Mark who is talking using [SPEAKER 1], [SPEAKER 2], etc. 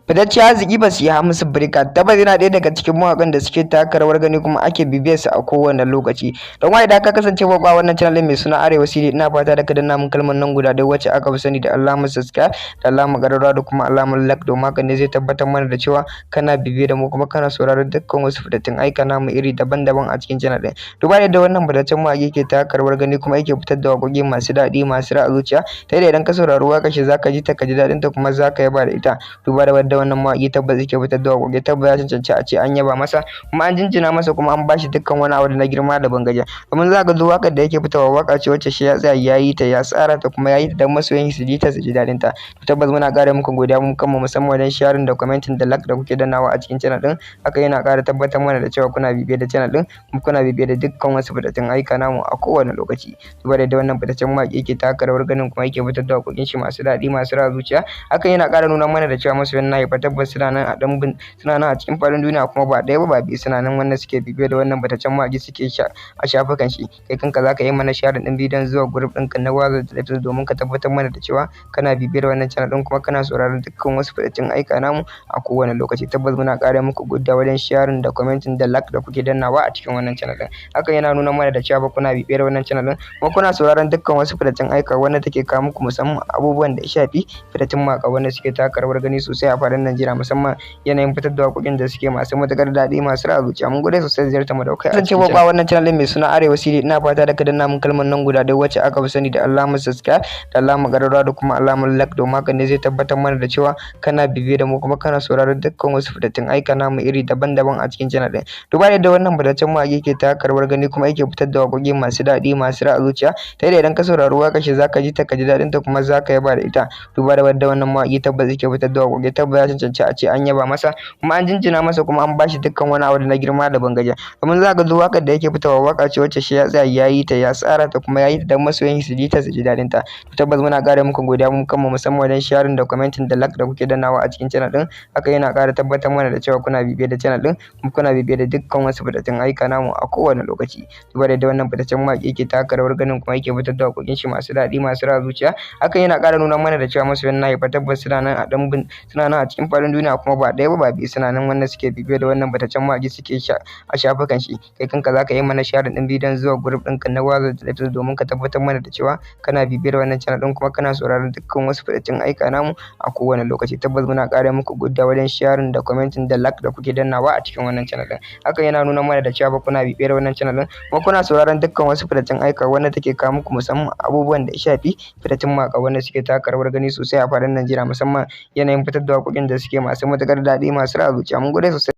[SPEAKER 1] Fitaccen arziki Fasiha Hamisu Breaker tabbas yana ɗaya daga cikin mawaƙan da suke taka rawar gani kuma ake bibiyar su a kowane lokaci. Don wa idan ka kasance baƙo a wannan channel mai suna Arewa CD, ina fata da ka danna mun kalmar nan guda ɗaya wacce aka fi sani da alamar subscribe da alamar ƙararrawa da kuma alamar like, domin haka ne zai tabbatar mana da cewa kana bibiye da mu kuma kana sauraron dukkan wasu fitattun aika namu iri daban-daban a cikin channel ɗin. Duba da yadda wannan fitaccen mawaƙi ke taka rawar gani kuma yake fitar da waƙoƙi masu daɗi masu ratsa zuciya, ta yadda idan ka saurari waƙar shi zaka ji ta, ka ji daɗin ta, kuma zaka yaba da ita. Duba da yadda wannan mawaƙi tabbas yake fitar da waƙoƙi, tabbas ya cancanci a ce an yaba masa kuma an jinjina masa kuma an bashi dukkan wani abu da na girma da ban gajiya, domin za ka ga duk waƙar da yake fitarwa waƙa ce wacce shi ya tsaya ya yi ta, ya tsara ta, kuma ya yi ta don masoyan su ji ta, su ji daɗin ta. Tabbas muna ƙara muku godiya mu kanmu, musamman wajen sharing da commenting da like da kuke dannawa a cikin channel ɗin. Haka yana ƙara tabbatar mana da cewa kuna bibiye da channel ɗin kuma kuna bibiye da dukkan wasu fitattun ayyuka namu a kowane lokaci. Duba da yadda wannan fitaccen mawaƙi yake taka rawar ganin kuma yake fitar da waƙoƙin shi masu daɗi masu ratsa zuciya, hakan yana ƙara nuna mana da cewa masoyan nashi fa tabbas suna nan a ɗumbin, suna nan a cikin faɗin duniya, kuma ba ɗaya ba ba biyu, suna nan wanda suke bibiye da wannan fitaccen mawaƙi suke a shafukan shi. Kai kanka zaka yi mana sharing ɗin bidiyon zuwa group ɗinka na WhatsApp da Facebook domin ka tabbatar mana da cewa kana bibiyar wannan channel ɗin kuma kana sauraron dukkan wasu fitattun ayyuka namu a kowane lokaci. Tabbas muna ƙara muku godiya wajen sharing da commenting da like da kuke dannawa a cikin wannan channel ɗin. Hakan yana nuna mana da cewa kuna bibiyar wannan channel ɗin kuma kuna sauraron dukkan wasu fitattun ayyuka wanda take kawo muku, musamman abubuwan da ya shafi fitattun mawaƙa wanda suke taka rawar gani sosai a faɗin Najeriya, musamman yanayin fitar da waƙoƙin da suke masu matuƙar daɗi masu ratsa zuciya. Mun gode sosai ziyartar mu da kuka yi. Kasance baƙo a wannan channel mai suna Arewa CD, ina fata da ka danna mun kalmar nan guda ɗaya wacce aka fi sani da alamar subscribe da alamar ƙararrawa da kuma alamar like, domin haka ne zai tabbatar mana da cewa kana bibiye da mu kuma kana sauraron dukkan wasu fitattun ayyuka namu iri daban-daban a cikin channel ɗin. Duba da yadda wannan fitaccen mawaƙi ke taka rawar gani kuma yake fitar da waƙoƙi masu daɗi masu ratsa zuciya, ta yadda idan ka saurari waƙar shi zaka ji ta, ka ji daɗin ta, kuma zaka yaba da ita. Duba da yadda wannan mawaƙi tabbas yake fitar da waƙoƙi, tabbas ya cancanci a ce an yaba masa kuma an jinjina masa kuma an bashi dukkan wani abu da na girma da ban gajiya, domin za ka ga duk waƙar da yake fitarwa waƙa ce wacce shi ya tsaya ya yi ta, ya tsara ta, kuma ya yi ta don masoyan su ji ta, su ji daɗin ta. Tabbas muna ƙara muku godiya mu kanmu, musamman wajen sharing da commenting da like da kuke dannawa a cikin channel ɗin. Haka yana ƙara tabbatar mana da cewa kuna bibiye da channel ɗin kuma kuna bibiye da dukkan wasu fitattun ayyuka namu a kowane lokaci. Duba da yadda wannan fitaccen mawaƙi yake taka rawar ganin kuma yake fitar da waƙoƙin shi masu daɗi masu ratsa zuciya, hakan yana ƙara nuna mana da cewa masoyan nashi fa tabbas suna nan a ɗumbin, suna nan a cikin faɗin duniya, kuma ba ɗaya ba ba biyu, suna nan wanda suke bibiye da wannan fitaccen mawaƙi suke a shafukan shi. Kai kanka zaka yi mana sharing ɗin bidiyon zuwa group ɗinka na WhatsApp da Facebook domin ka tabbatar mana da cewa kana bibiyar wannan channel ɗin kuma kana sauraron dukkan wasu fitattun ayyuka namu a kowane lokaci. Tabbas muna ƙara muku godiya wajen sharing da commenting da like da kuke dannawa a cikin wannan channel ɗin. Hakan yana nuna mana da cewa kuna bibiyar wannan channel ɗin kuma kuna sauraron dukkan wasu fitattun ayyuka wanda take kawo muku, musamman abubuwan da ya shafi fitattun mawaƙa wanda suke taka rawar gani sosai a faɗin Najeriya, musamman yanayin fitar da waƙoƙin da suke masu matuƙar daɗi masu ratsa zuciya. Mun gode sosai.